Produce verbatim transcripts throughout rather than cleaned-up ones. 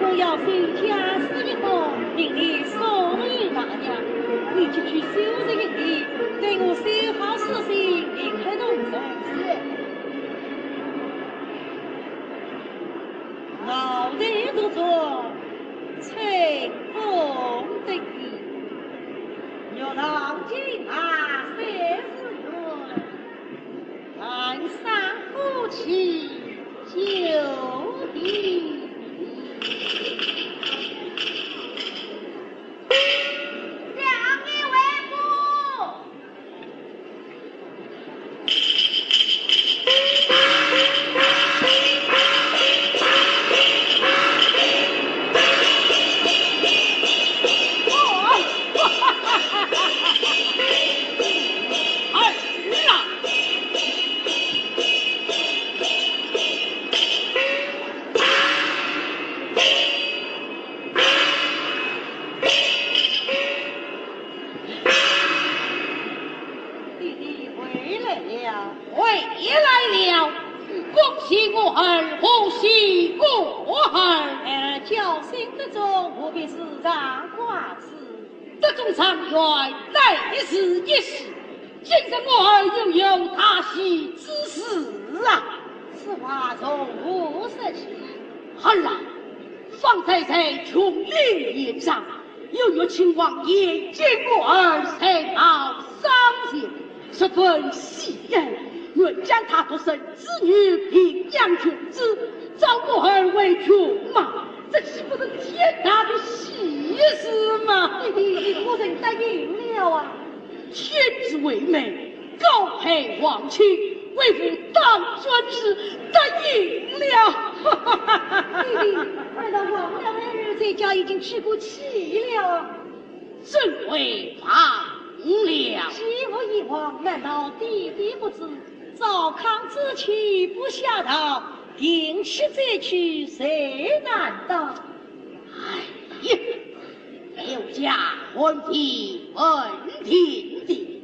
我要随家私一封，命你送与大娘，你急去收拾行李，待我收好书信，离开东城去。老弟独坐，春风得意，玉堂金马三十元。 寒山孤栖，就地。两位为父。 弟弟回来了。回来了，恭喜我儿，贺喜我儿。儿侥幸得中，何必时常挂齿？得中状元乃是一喜，今日我儿又有大喜之事啊！此话从何说起？儿啊，方才在琼林宴上， 有玉亲王眼见我儿才貌双全，十分喜爱，愿将他独生子女平阳郡主，招我儿为郡王，这岂不是天大的喜事吗？弟弟，你果真答应了啊？天之为媒， 高配皇亲，为父当然是答应了。弟弟，难道忘了儿在家已经娶过妻了？怎会忘了？既无以往，难道弟弟不知？赵康之妻不下堂，定娶再娶谁难当？哎呀，刘家婚配稳定的，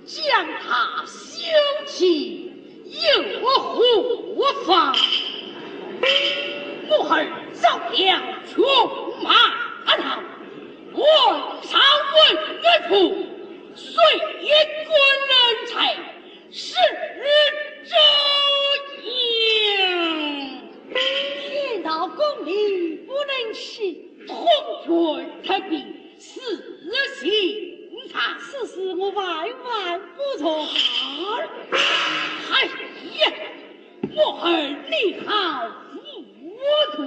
将他休妻又何妨？我儿招了琼马堂，王朝文恩府，谁也官人才，是这样。天道公理不能欺，通权特别 是刑场。此事我万万不从。哎呀，我儿你好糊涂！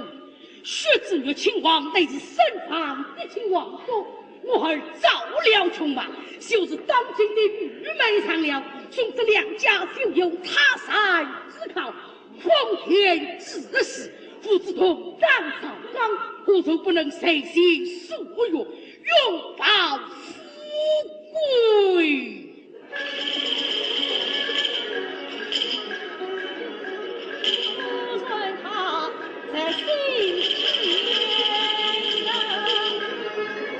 须知玉亲王乃是身旁的亲王叔，我儿招了琼马，就是当今的御门上了，从此两家休有他山之靠。 封田置势，父子同当朝纲，何愁不能随心所欲，永保富贵？夫人她在心间，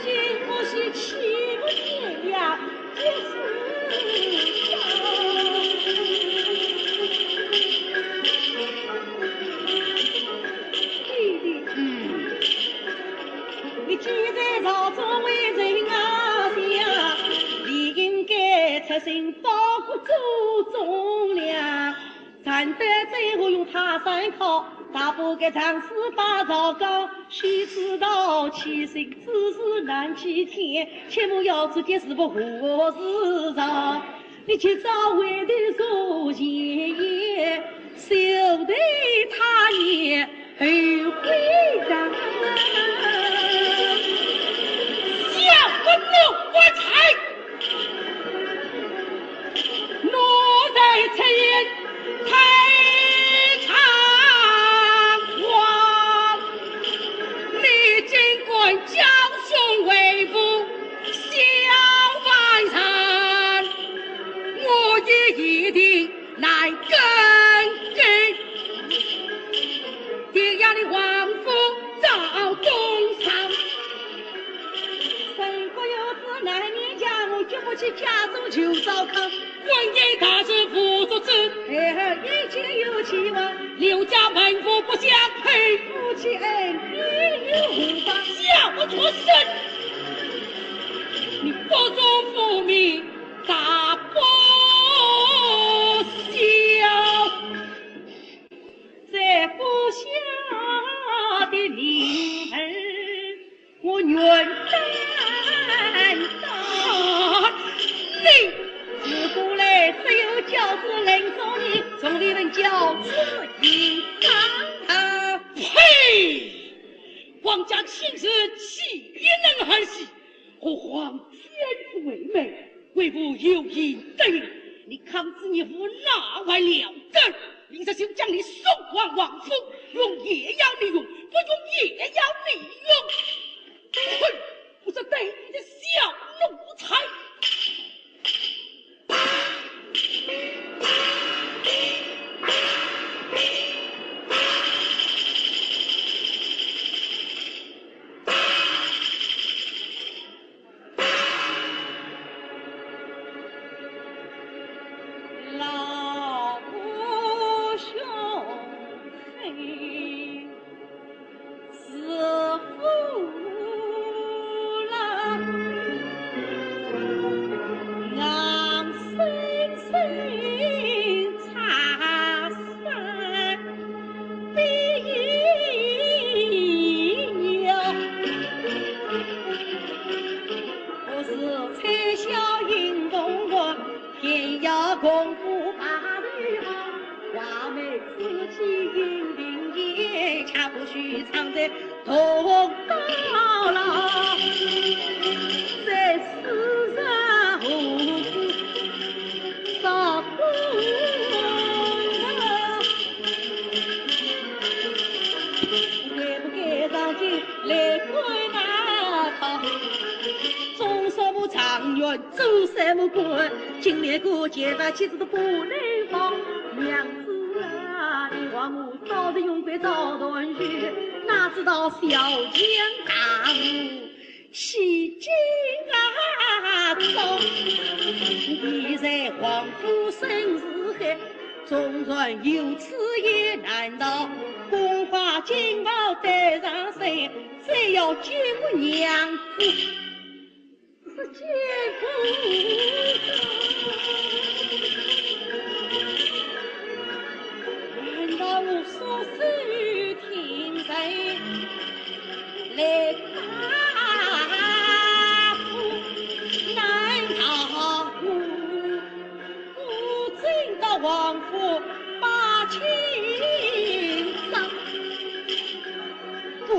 今不喜岂不见呀？ 弟弟，嗯。你既在朝中为人啊想，你应该出身报国祖宗了。 咱得罪我用他山靠，大步个长势把朝纲，须知道欺心之事难欺天，切莫要出点事不合时着。你今朝回头说前言，休待他年后悔呀。小奴才！ 奴才出言太猖狂，你竟敢教训为父小犯人，我也一定难更改。天下的王府赵东朝， 人各有志，难免家，我决不去家中求赵康。婚姻大事无足知，孩儿已经有妻房，刘家门户不相配，夫妻恩怨此人送你，送你人教此应当。呸！王家亲事岂能儿戏？何况天子为媒，为父有意得意，你康子你父哪还了得？明日就将你送往王府，用也要你用，不用也要你用。哼！ 我这待你的小奴才！老兄嘿。 是父老，俺深深插山必有。不是吹箫迎风月，天涯共赴白头。 画眉此起莺啼燕，恰不许唱在同高楼。在世上何处少风流？该不该上京来观那套？中书部状元 做什么官？金莲姑姐把妻子都不能放。娘子啊，你望我早日荣归早团圆，哪知道小将大怒，洗尽牙膏。你在王府生是害，纵然有此意，难道宫花锦袍带上身，非要见我娘子？ 是见不得。难道我所受天罪来答复？难道我不进到王府把亲张？不，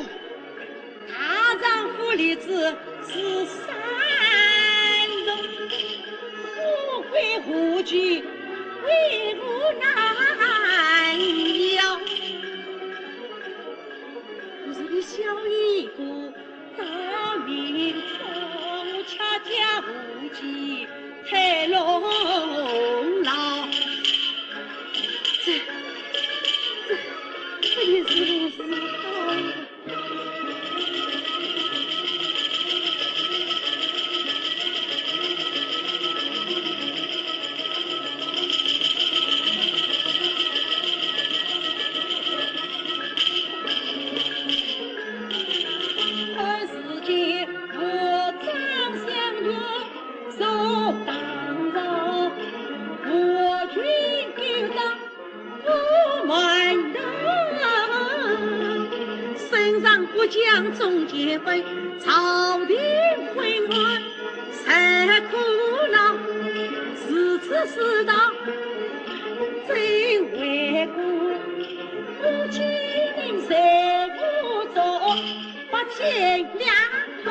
大丈夫立志是三重，富贵无求为父难要。我是你小姨姑，大明朝我恰恰无计 太牢了。这，这，这也是如此啊。二世间，我张香云 受当朝，我军丢当不满当。圣上不讲忠奸分，朝廷昏乱谁苦恼？如此世道，怎为官？不敬谁不忠？不敬良好。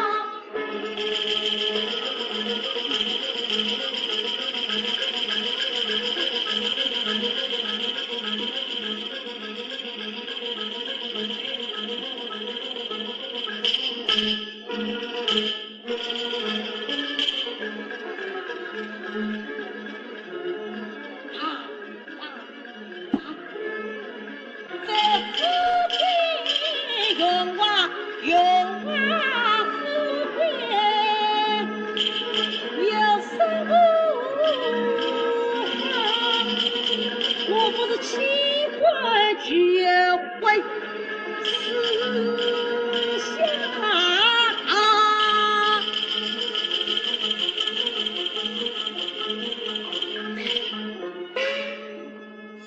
在此地荣华荣华富贵有什么好？我不是弃官求回四下逃。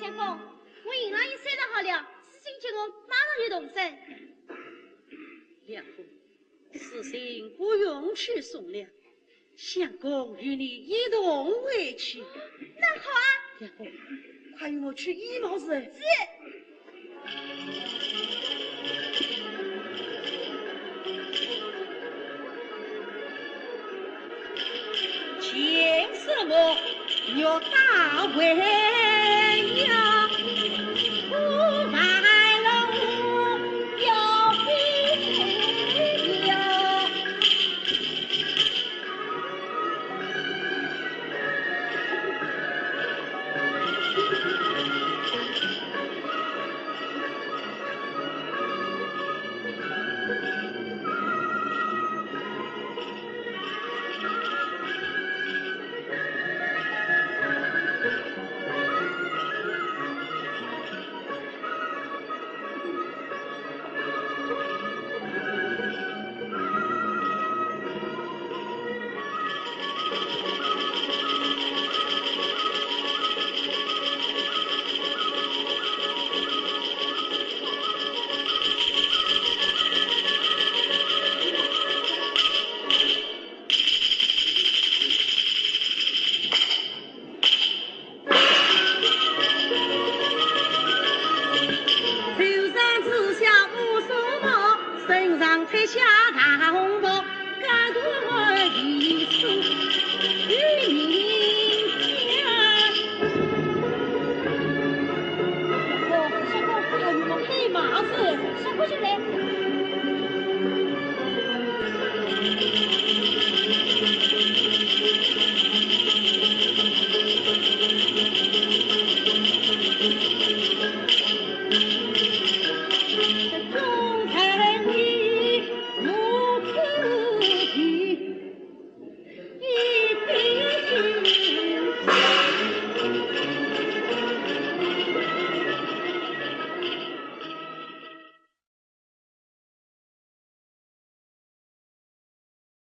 相公， 我银两已算得好了，事情结果马上就动身。梁姑，事情不用去商量，相公与你一同回去。那好啊，快与我去医毛子。是。